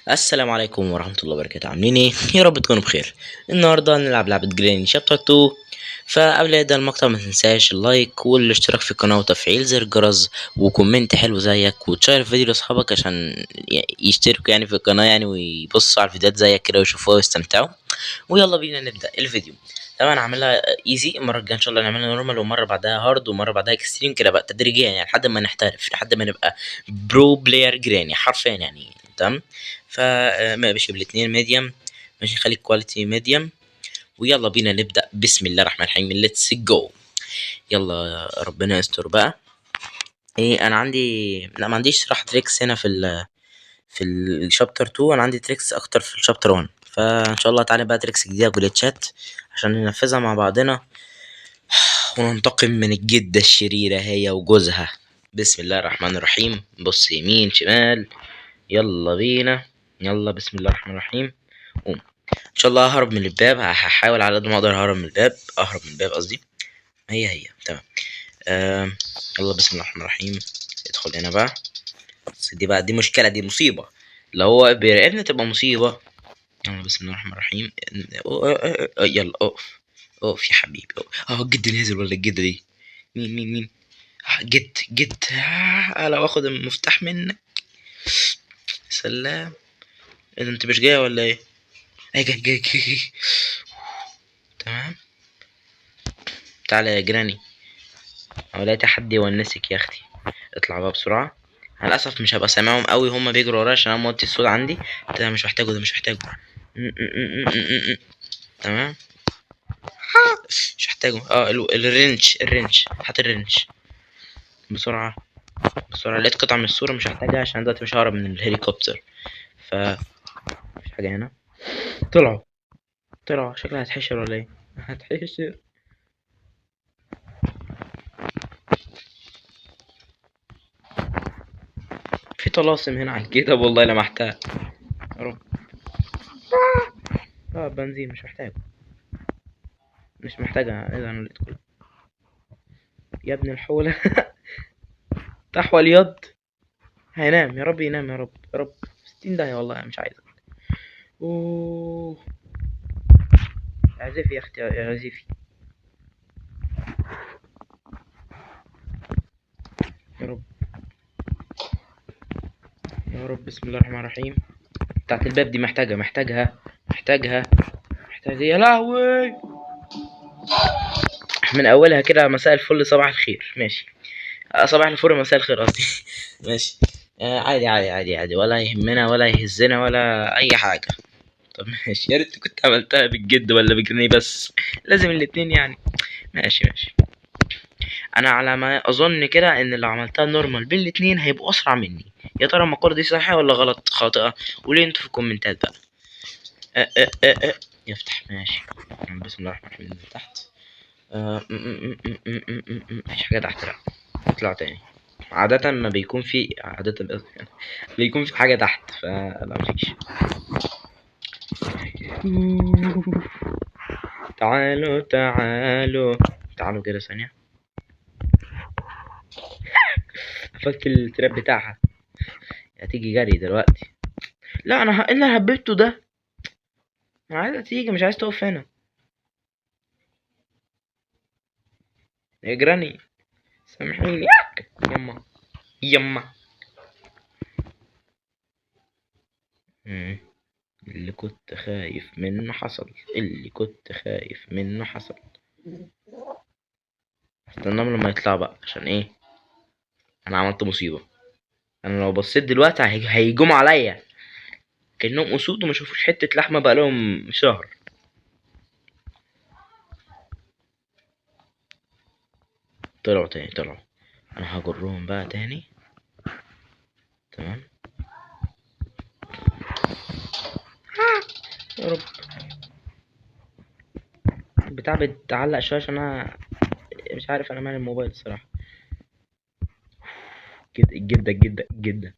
السلام عليكم ورحمة الله وبركاته. عاملين ايه؟ يا رب تكونوا بخير. النهاردة هنلعب لعبة Granny chapter 2. فقبل ما يبدأ المقطع ما تنساش ال like والاشتراك في القناة وتفعيل زر الجرس و comment حلو زيك وتشير الفيديو لاصحابك عشان يشتركوا يعني في القناة يعني ويبصوا على الفيديوهات زيك كده ويشوفوها ويستمتعوا. ويلا بينا نبدأ الفيديو. طبعا هعملها easy، المرة الجاية ان شاء الله نعملها normal، ومرة بعدها hard، ومرة بعدها extreme كده بقى تدريجيا يعني لحد ما نحترف، لحد ما نبقى pro player Granny حرفيا يعني. تمام، ف ماشي بالاثنين medium، ماشي خلي quality medium، ويلا بينا نبدا. بسم الله الرحمن الرحيم، let's go. يلا ربنا يستر بقى. ايه انا عندي؟ لا ما عنديش صراحة tricks هنا في ال chapter 2، انا عندي tricks اكتر في ال chapter 1، فان شاء الله اتعلم بقى tricks جديدة و glitchات عشان ننفذها مع بعضنا وننتقم من الجدة الشريرة هي وجوزها. بسم الله الرحمن الرحيم. بص يمين شمال، يلا بينا، يلا بسم الله الرحمن الرحيم. قوم ان شاء الله ههرب من الباب، هحاول على قد ما اقدر اهرب من الباب، اهرب من الباب قصدي. هي هي تمام. يلا بسم الله الرحمن الرحيم. ادخل هنا بقى. بس دي بقى دي مشكلة، دي مصيبة، لو هو بيراقبني تبقى مصيبة. يلا بسم الله الرحمن الرحيم. يلا اقف اقف يا حبيبي. اهو الجد نازل ولا الجدة دي؟ مين مين مين؟ جد جد. لو اخد المفتاح منك. سلام. ايه ده، انت مش جاية ولا ايه؟ ايه جاي جاي جاي. تمام، تعالى يا Granny، لو لقيت حد يونسك يا اختي. اطلع بقى بسرعة. انا للاسف مش هبقى سامعهم قوي، هما بيجروا ورايا عشان انا موطي الصوت عندي. ده مش محتاجه، ده مش محتاجه. تمام، مش محتاجه. ال wrench، ال wrench، هات ال wrench بسرعة بسرعة. لقيت قطعة من الصورة مش هحتاجها عشان دلوقتي مش ههرب من الهليكوبتر. ف مفيش حاجة هنا. طلعوا طلعوا، شكلها هتحشر ولا ايه؟ هتحشر. في طلاسم هنا على الجدب والله لمحتها. يا رب. بنزين مش محتاجه، مش محتاجها. ايه ده، انا لقيت كله يا ابن الحولة. تحوى اليد. هينام يا رب، ينام يا رب، يا رب. 60 داهية والله مش عايزك. اوه اعزفي يا اختي، اعزفي يا رب يا رب. بسم الله الرحمن الرحيم. بتاعت الباب دي محتاجها، محتاجها، محتاجها، محتاجها. يا لهوي، من اولها كده مساء الفل صباح الخير. ماشي، صباح الفل مساء الخير قصدي. ماشي، عادي عادي عادي عادي، ولا يهمنا ولا يهزنا ولا اي حاجة. طب ماشي، يا ريت كنت عملتها بالجد ولا بال Granny، بس لازم الاتنين يعني. ماشي ماشي، انا على ما اظن كده ان لو عملتها normal بالاتنين هيبقوا اسرع مني. يا ترى المقولة دي صحيحة ولا غلط خاطئة؟ قولي انتوا في الكومنتات بقى. يفتح. ماشي، بسم الله الرحمن الرحيم. ننزل تحت. مفيش حاجة تحت، لا اطلع تاني. عادة ما بيكون في، عادة بيكون في حاجة تحت، فلا مفيش. تعالوا تعالوا تعالوا كده ثانية. قفلت ال trap بتاعها، هتيجي جري دلوقتي. لا انا ايه اللي هببته ده؟ انا عايزة تيجي، مش عايز تقف هنا يا Granny. سامحيني يما يما. اللي كنت خايف منه حصل، اللي كنت خايف منه حصل. استناهم لما يطلع بقى، عشان ايه؟ انا عملت مصيبة. انا لو بصيت دلوقتي هيجوم عليا كأنهم اسود وما شافوش حتة لحمة بقالهم شهر. طلعوا تاني، طلعوا. انا هجرهم بقى تاني. تمام يا رب. البتاع بتعلق شوية عشان انا مش عارف انا مال الموبايل الصراحة. جدا جدا جدا جدا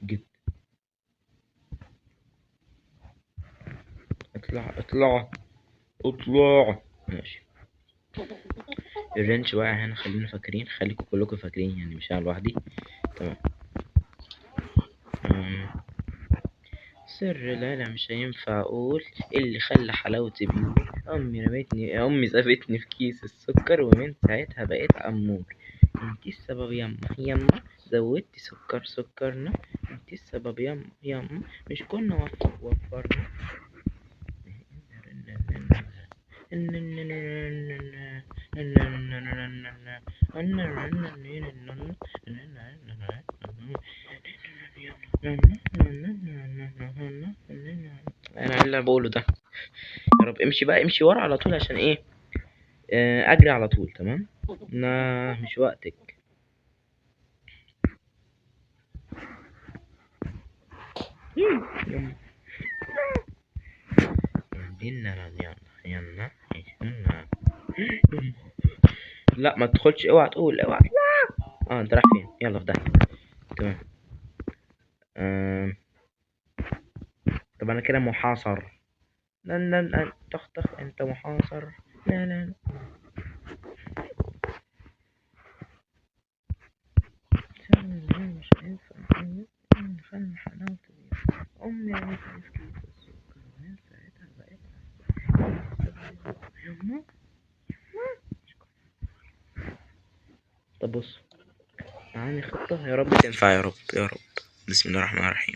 جدا. اطلع اطلع اطلع. ماشي، ال wrench واقع هنا، خلينا فاكرين، خليكم كلكم فاكرين يعني، مش انا لوحدي. تمام، سر العيلة مش هينفع اقول، اللي خلى حلاوتي بيقول، امي رمتني، امي سابتني في كيس السكر، ومن ساعتها بقيت امور. انتي السبب ياما ياما، زودتي سكر سكرنا، انتي السبب ياما ياما، مش كنا وفرنا. انا اللي بقوله ده يا رب. امشي بقى، امشي ورا على طول عشان ايه؟ اجري على طول. تمام، لا مش وقتك. لا ما تدخلش، اوعى تقول، اوعى. انت رايح فين؟ يلا في داهية. تمام. طب انا كده محاصر. لا لا لا، تخ تخ، انت محاصر. لا لا لا. مش هينفع. امي رمتني في كيس السكر، ومن ساعتها بقيت يما. طب بص، عندي خطة يا رب تنفع، يا رب يا رب. بسم الله الرحمن الرحيم.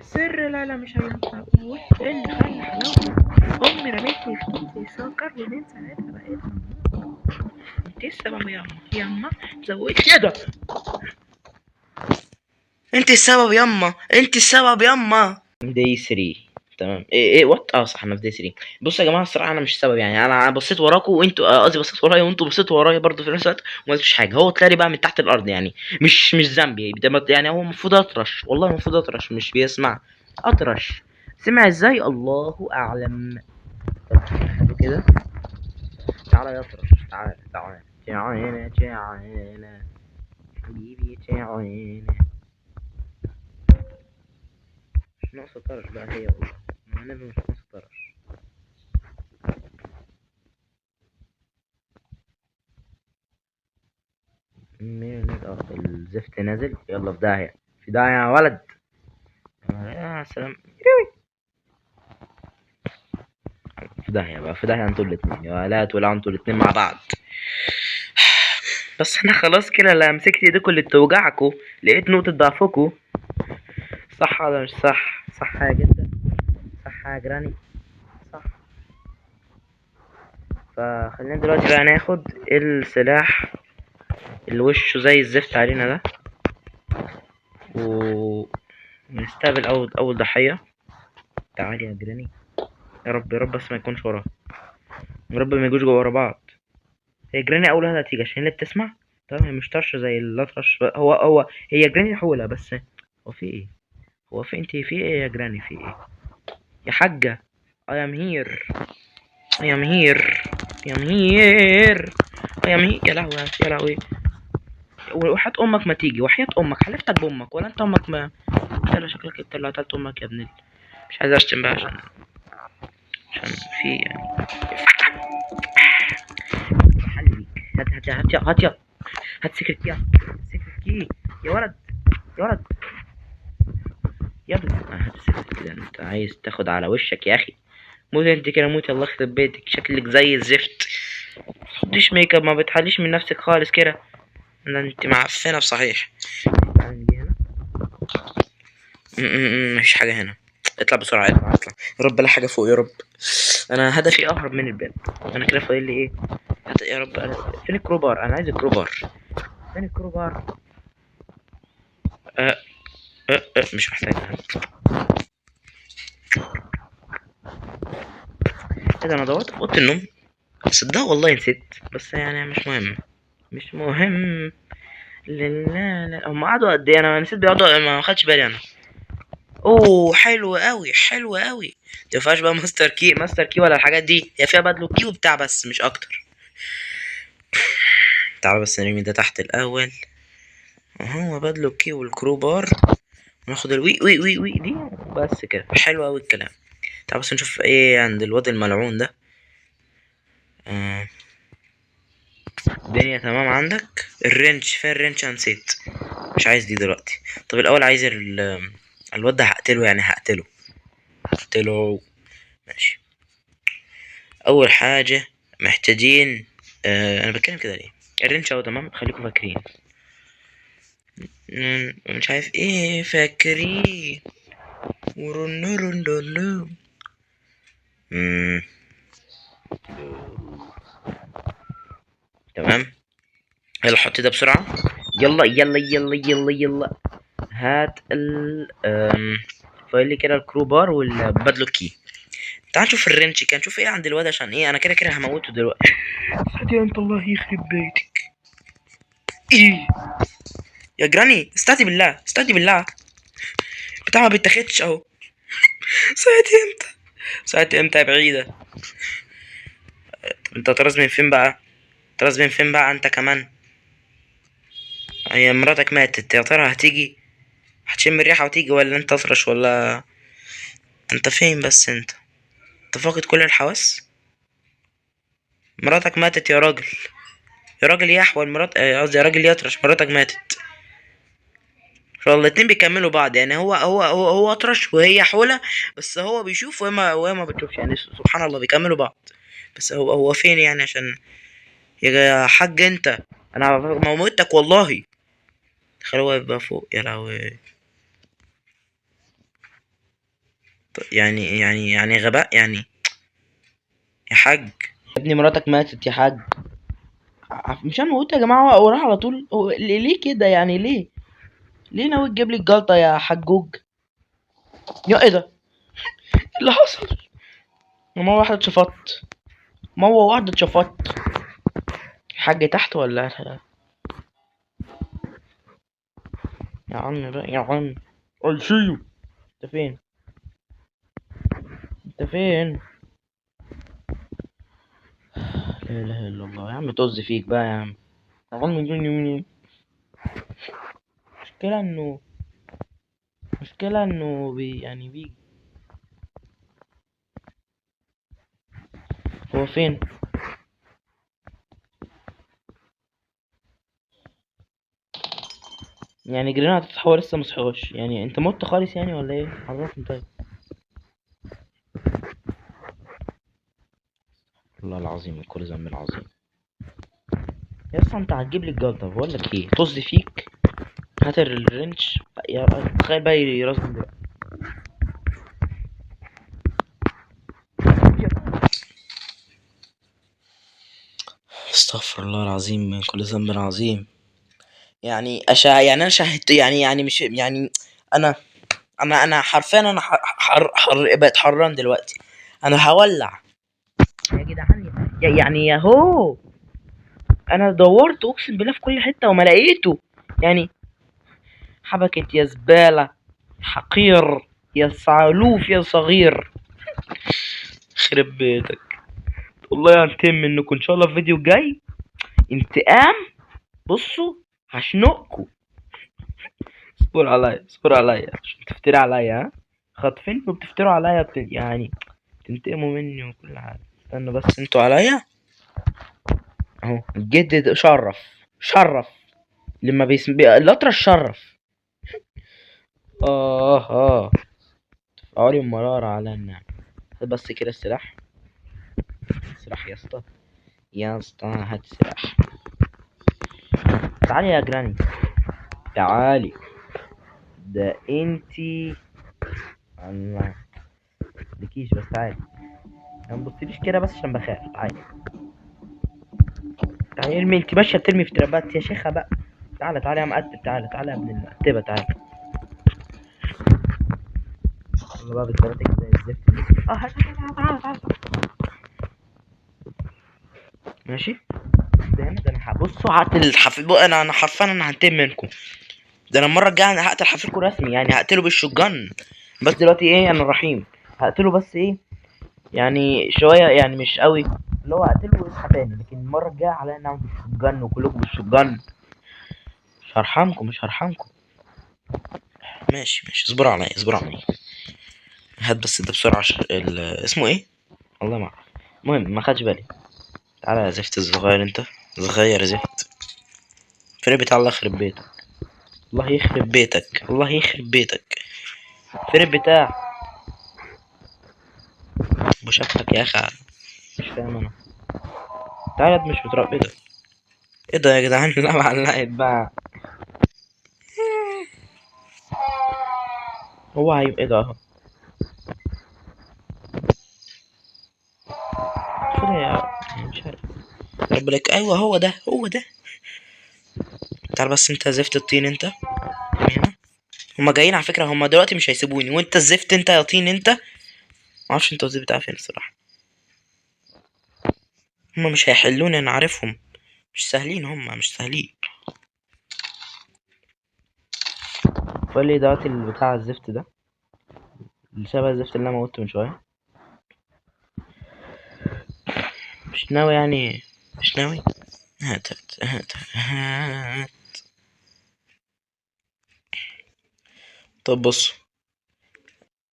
سر لا لا مش هينفع اقول، اللي خلى حلاوتي امي رمتني في كيس السكر، ومن ساعتها بقيت انت السبب ياما ياما، زودت كده. انت السبب ياما، انت السبب ياما. day 3. تمام. ايه what؟ صح، انا في day 3. بصوا يا جماعة، الصراحة انا مش السبب يعني، انا بصيت وراكم وانتوا، قصدي بصيت ورايا وانتوا بصيتوا ورايا برضه في نفس الوقت، وما قلتش حاجة. هو طلع لي بقى من تحت الارض يعني، مش ذنبي يعني. هو المفروض اطرش، والله المفروض اطرش، مش بيسمع. اطرش سمع ازاي؟ الله اعلم. طب كده تعالى يا اطرش، تعالى تعالى تعالى تعالى حبيبي تعالى. مش ناقصه طرش بقى هي، والله النبي مش ناقصه طرش. الزفت نازل. يلا في داهية، في داهية يا ولد. يا سلام، في داهية بقى، في داهية انتوا الاتنين يا ولاد، ولا انتوا الاتنين مع بعض. بس انا خلاص كده، لا مسكت ايديكوا اللي بتوجعكوا، لقيت نقطة ضعفكوا. صح ولا مش صح؟ صح يا جدة، صح يا جراني، صح. فخلينا دلوقتي بقى ناخد السلاح اللي وشه زي الزفت علينا ده، ونستقبل اول ضحية. تعالي يا جراني، يا رب يا رب بس ما يكونش وراها، يا رب ما يجوش جوه ورا بعض. هي جراني اول واحدة هتيجي عشان هي اللي بتسمع. تمام، هي مش طرشة زي الاطرش، هو هي جراني حولة بس. هو في ايه؟ هو في انت في ايه يا جراني؟ في ايه يا حاجة؟ I am here, I am here, I am here, I am here. يا لهوي يا لهوي، وحياة امك ما تيجي، وحياة امك حلفتك بامك، ولا انت امك ما انت شكلك انت اللي قتلت امك يا ابن مش عايز اشتم بقى عشان في يعني حل بيك. هات هات هات هات يا هات secret key، secret key يا ولد، يا ولد يا ابني. هات secret كده، انت عايز تاخد على وشك يا اخي. موت انت كده، موت الله يخرب بيتك، شكلك زي الزفت. ما تحطيش ميك اب، ما بتحليش من نفسك خالص كده، انت معفنه بصحيح. تعالى نيجي هنا. مفيش حاجة هنا. اطلع بسرعة، اطلع اطلع يا رب، لا حاجة فوق يا رب. انا هدفي اهرب من الباب. انا كده فاضل لي ايه؟ يا رب. انا فين ال crowbar؟ انا عايز ال crowbar. فين ال crowbar؟ أه أه أه مش محتاجها. ايه ده؟ انا دورت في اوضة النوم، صدق والله نسيت، بس يعني مش مهم، مش مهم. لا لا لا، هم قعدوا قد ايه؟ انا نسيت بيقعدوا، ما خدتش بالي انا. اوه حلو قوي، حلو قوي. ما فيهاش بقى master key، master key ولا الحاجات دي، هي فيها padlock key وبتاع بس مش اكتر. تعالوا بس نرمي ده تحت الاول. اهو padlock key وال crowbar، وناخد الوي وي وي وي دي بس كده. حلو قوي الكلام. تعالوا بس نشوف ايه عند الواد الملعون ده. الدنيا تمام عندك؟ ال wrench فين ال wrench؟ انا نسيت. مش عايز دي دلوقتي. طب الاول عايز الواد ده هقتله، يعني هقتله هقتله. ماشي، اول حاجة محتاجين، انا بتكلم كده ليه؟ ال wrench اهو، تمام، خليكم فاكرين. مش عارف ايه فاكرين. ورنرنرنرن. تمام، يلا حط ده بسرعة. يلا يلا يلا يلا يلا، هات ال، فايل لي كده ال crowbar وال padlock key. تعال نشوف ال wrench كده، نشوف ايه عند الواد، عشان ايه انا كده كده هموته دلوقتي. يا انت الله يخرب بيتك. ايه يا جراني؟ استهدي بالله، استهدي بالله، بتاع ما بيتاخدش اهو. صحيت امتى؟ صحيت امتى يا بعيدة؟ طب انت طراز من فين بقى؟ طراز من فين بقى انت كمان؟ هي مراتك ماتت، يا ترى هتيجي؟ هتشم الريحة وتيجي، ولا انت اطرش، ولا انت فين بس؟ انت فاقد كل الحواس؟ مراتك ماتت يا راجل، يا راجل يا احول مرات، قصدي يا راجل يا اطرش، مراتك ماتت. فالاتنين بيكملوا بعض، يعني هو اطرش وهي حولة، بس هو بيشوف وهي ما بتشوفش، يعني سبحان الله بيكملوا بعض. بس هو فين يعني؟ عشان يا حاج انت، انا موتك والله. تخيل هو يبقى فوق، يا لهوي. يعني غباء يعني يا حاج. يا ابني مراتك ماتت يا حاج. مش انا موتها يا جماعة، هو راح على طول. هو ليه كده يعني؟ ليه؟ ليه ناوي تجيب لي الجلطة يا حجوج؟ يا ايه ده؟ ايه اللي حصل؟ ما هو واحدة اتشفطت، ما هو واحدة اتشفطت. حاج تحت ولا لا؟ يا عم بقى، يا عم. I see you. انت فين؟ انت فين؟ لا اله الا الله يا عم، طز فيك بقى يا عم. يا عم مشكلة انه، مشكلة انه بي يعني بيجي. هو فين؟ يعني جرينا هتصحى هو لسه مصحاش، يعني انت مت خالص يعني ولا ايه؟ عرفني طيب. والله العظيم من كل ذنب عظيم يا اسطى، انت هتجيب لي الجلطة. بقول لك ايه، طز فيك، هات الرنش. يا تخيل بقى يرازم دلوقتي. استغفر الله العظيم من كل ذنب عظيم. يعني أشا، يعني انا شاهدت، يعني، يعني مش، يعني انا، انا، انا حرفيا انا حر، حر، بقيت حران دلوقتي. انا هولع يا جدعان، يعني يا هو انا دورت اقسم بالله في كل حتة وما لقيته. يعني حبكت يا زبالة، حقير يا صعلوف يا صغير، خرب بيتك والله. هنتم منكم ان شاء الله في الفيديو الجاي انتقام. بصوا هشنقكم، اصبروا عليا، اصبروا عليا عشان تفتري عليا. ها خاطفين وبتفتروا عليا، يعني تنتقموا مني وكل حاجة. استنوا بس انتوا عليا اهو. الجد ده شرف، شرف لما الاطرش شرف. عاري المرارة على النعم. هات بس كده السلاح، سلاح يا اسطى، يا اسطى هات السلاح. تعالي يا جراني، تعالي. ده انتي الله لكيش، بس تعالي ما تبصليش كده بس عشان بخاف. تعالي تعالي ارمي، انتي ماشية بترمي في ترابات يا شيخه بقى. تعالى تعالى يا مقتب، تعالى تعالى يا ابن المقتبه، تعالى. يلا بقى بتباتك زي الزفت. هات، هات، هات، تعالى، تعالى، تعالى. ماشي ده هنا، ده انا هبصوا هقتل الحفيد. انا حرفيا انا هنتقم منكم. ده انا المرة الجاية انا هقتل حفيدكم رسمي، يعني هقتله بالشوتجن. بس دلوقتي ايه، انا رحيم هقتله، بس ايه يعني شوية، يعني مش قوي، اللي هو هقتله ويصحى تاني. لكن المرة الجاية عليا نعمل بالشوتجن وكلكم بالشوتجن. مش هرحمكم، مش هرحمكم. ماشي ماشي، اصبروا عليا، اصبروا عليا. هات بس ده بسرعة عشان اسمه ايه؟ والله ما اعرف. المهم ما خدش بالي. تعالى يا زفت الصغير، انت صغير زفت. فريق بتاع الله يخرب بيتك. الله يخرب بيتك، الله يخرب بيتك. فين البتاع؟ بشكلك يا اخي مش فاهم انا. تعالى مش بتربي. ايه ده؟ ايه ده يا جدعان؟ لا علقت بقى. هو هيبقى ايه ده اهو. مش عارف يا رب لك. ايوه هو ده، هو ده. تعال بس انت زفت الطين انت. هنا هما جايين على فكرة، هما دلوقتي مش هيسيبوني. وانت الزفت انت يا طين انت. معرفش انت الزفت بتاع فين الصراحة. هما مش هيحلوني، انا عارفهم مش سهلين، هما مش سهلين. فقال لي دلوقتي البتاع الزفت ده اللي شبه الزفت اللي انا موته من شوية. مش ناوي يعني، مش ناوي. هات هات هات هات. طب بص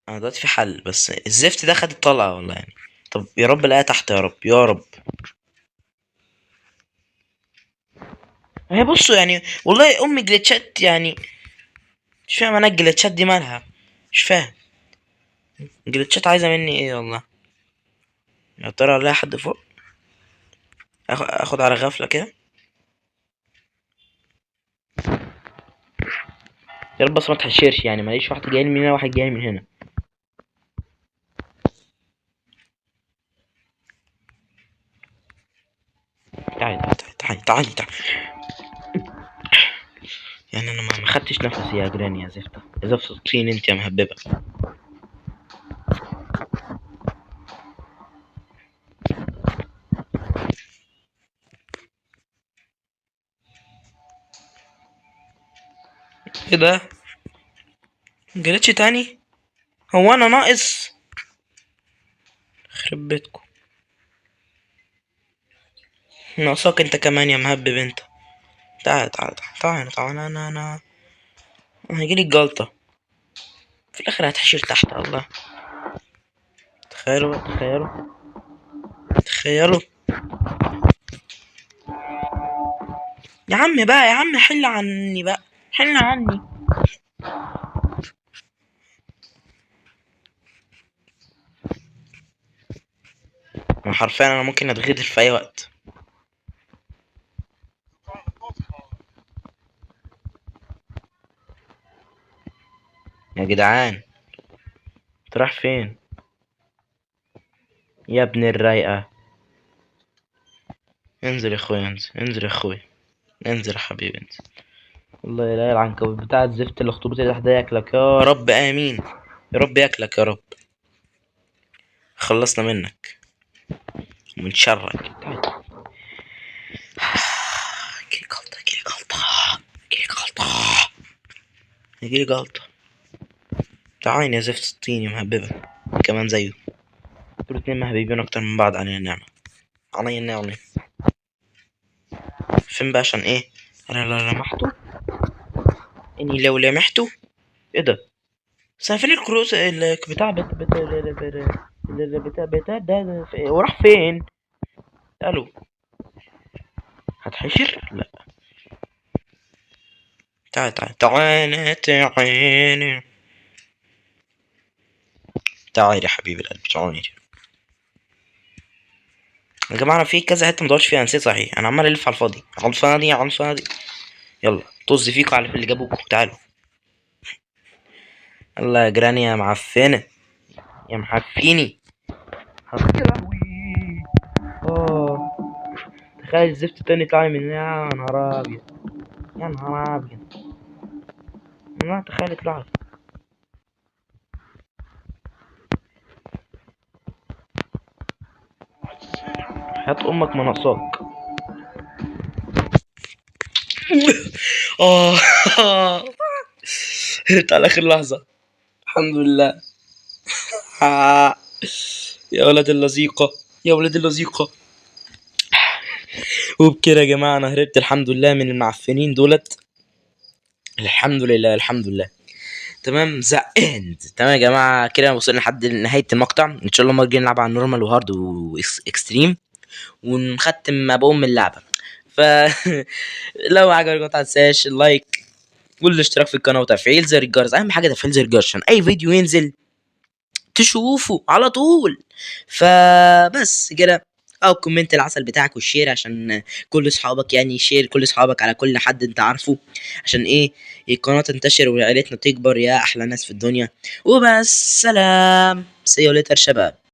انا دلوقتي في حل، بس الزفت ده خد الطلقة والله يعني. طب يا رب الاقيها تحت، يا رب يا رب. هي بصوا يعني والله ام جليتشات يعني، مش فاهم انا الجليتشات دي مالها، مش فاهم الجليتشات عايزة مني ايه والله. يا ترى الاقي حد فوق؟ اخد على غفلة كده. يا رب بس ما تحشرش يعني، ماليش واحد جاي من هنا واحد جاي من هنا. تعالي تعالي تعالي تعالي تعالي. يعني انا ما خدتش نفسي يا جيران يا زفته، يا زفته الطين انت يا مهببه. ايه ده؟ جريتش تاني؟ هو انا ناقص؟ خرب بيتكم. ناقصاك انت كمان يا مهبب انت. تعال تعال تعال تعال تعال. انا انا هيجيلي الجلطة في الاخر، هتحشر تحت. الله، تخيلوا تخيلوا تخيلوا يا عم بقى، يا عم حل عني بقى، حل عني. حرفيا انا ممكن اتغدر في اي وقت. يا جدعان انت رايح فين يا ابن الرايقه؟ انزل يا اخويا، انزل انزل يا اخويا، انزل يا حبيبي انزل. والله لا العنكبوت بتاع الزفت الاخطبوط اللي تحت ده ياكلك يا رب، امين يا رب ياكلك يا رب. خلصنا منك ومن شرك. جيلي جلطة، جيلي جلطة، جيلي جلطة، جيلي جلطة. تعالي يا زفت الطين يا مهببة، كمان زيه. انتوا الاتنين مهببين اكتر من بعض. علينا النعمة، عليا النعمة. فين بقى عشان ايه؟ انا لو لمحته، اني لو لمحته ايه ده؟ بس فين الكروس بتاع بت بت بتاع بتاع ده وراح فين؟ الو هتحشر؟ لا تعال تعال تعال تعال تعال يا حبيب القلب تعال. يا جماعة أنا في كذا حتة مدورش فيها، نسيت صحيح. أنا عمال ألف على الفاضي، على الفاضي، على الفاضي. يلا طز فيكوا على اللي جابوكوا، تعالوا. يلا يا جيران يا معفنة يا محفيني. يا لهوي. تخيل الزفت التاني يطلع لي من هنا. يا نهار أبيض، يا نهار أبيض. ما تخيل يطلع لي. حياة أمك ما ناقصاك. هربت على آخر لحظة، الحمد لله. يا ولد اللذيقة، يا ولد اللذيقة. وبكده يا جماعة أنا هربت الحمد لله من المعفنين دولت، الحمد لله الحمد لله. تمام، the end. تمام يا جماعة، كده وصلنا لحد نهاية المقطع. إن شاء الله المرة الجاية نلعب على ال normal و hard و extreme ونختم أبوهم اللعبة. ف لو عجبك ما تنساش ال like والاشتراك في القناة وتفعيل زر الجرس. اهم حاجة تفعيل زر الجرس عشان اي فيديو ينزل تشوفه على طول. فبس كده، او comment العسل بتاعك وال share عشان كل اصحابك، يعني share كل اصحابك على كل حد انت عارفه، عشان ايه؟ القناة تنتشر وعيلتنا تكبر يا احلى ناس في الدنيا. وبس، سلام، see you later شباب.